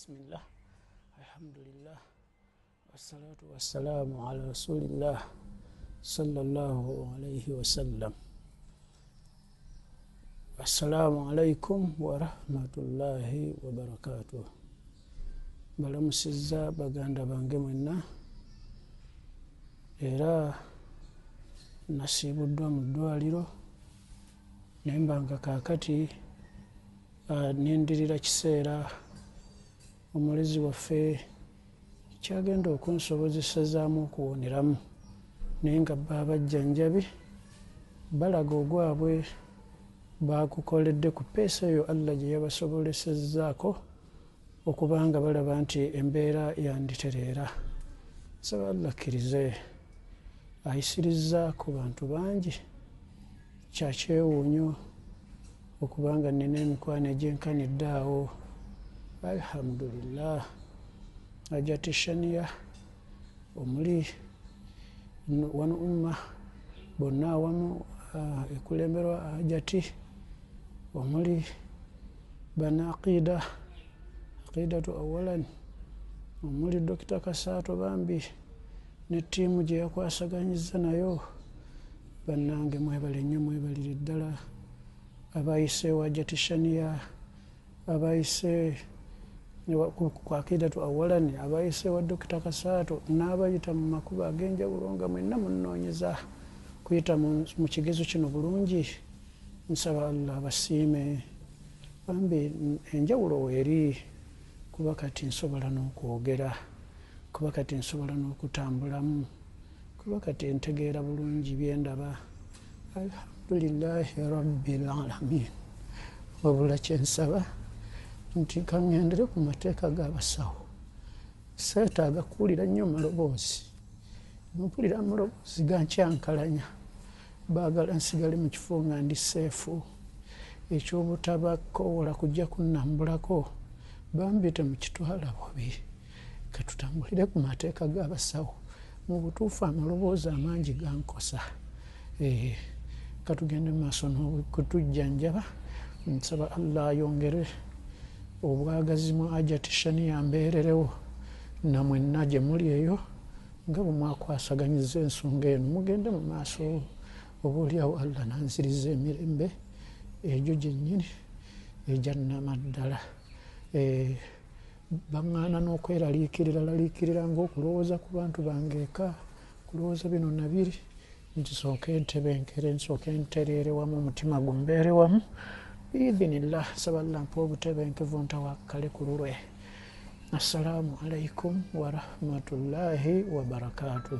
Bismillah, alhamdulillah, wassalatu wassalamu ala rasulillah sallallahu alayhi wasallam. Assalamu alaikum warahmatullahi wabarakatuh. Balamusizza baganda bange mwenna, era nasiibuddwa mu ddwaliro naye mbanga kaakati nindirira kiseera omulezi waffe kyagenda okunsobozesezaamu okuwoneramu, naye nga bo abajjanjabi balaga ogwabwe bagukoledde ku peesa eyo Allah gye yabasobolesezzaako okubanga balaba nti embeera yanditereera. Nsaba Allah akkirize, ayisirizza ku bantu bangi. Kyakyewuunyo okubanga nnina emikwano egyenkanidde awo. Alhamdulillah, Hajati Shania omuli wano umma bonna awamu ekulemberwa Hajati, omuli bana aqida aqidatu awalan, omuli Dokita Kasaato bambi ne ttiimu gye yakwasaganyizza nayo. Bannange mwebale nnyo, mwebalire ddala abayise wa Hajati Shania, abayise ku aqidatu awalan, abayise wa Dokita Kasaato n'abayita mu makubo ag'enjawulo nga mwenna munoonyeza kuyita mu kigezo kino bulungi. Nsaba Allah abasiime. Bambi enjawulo weeri, kuba kati nsobola n'okwogera, kuba kati nsobola n'okutambulamu, kuba kati ntegeera bulungi byendaba. Alhamdulillahi rabbil alamin. Wabula kyensaba nti kaŋŋendere ku mateeka g'abasawo. Seetaaga kuwulira nnyo maloboozi, mpulira amaloboozi gankyankalanya. Baagala nsigale mu kifo nga ndi seefu, ekyobutabakoola kujja kunnambulako. Bambi temukitwala bubi, katutambulire ku mateeka g'abasawo. Mu butuufu amaloboozi amangi gankosa. Katugende mu maaso n'okutujjanjaba. Nsaba Allah ayongere obwagazi mu Hajati Shania mbeererewo namwenna gye muli eyo nga bwe mwakwasaganyiza ensonga eno. Mugende mu maaso, oba oliawo Allah nanziriza emirembe egyo gyennyini egya nnamaddala. Baŋŋaana n'okweraliikirira laliikirira ng'okulowooza ku bantu bange eka, kulowooza bino nabiri, nti nsooke ntebenkere, nsooke ntereere wamu, omutima gumbeere wamu biidhinillah. Nsaba Allah mpe obutebenkevu ntawakkale ku lulwe. Assalaamu alaikum warahmatullahi wabarakatuh.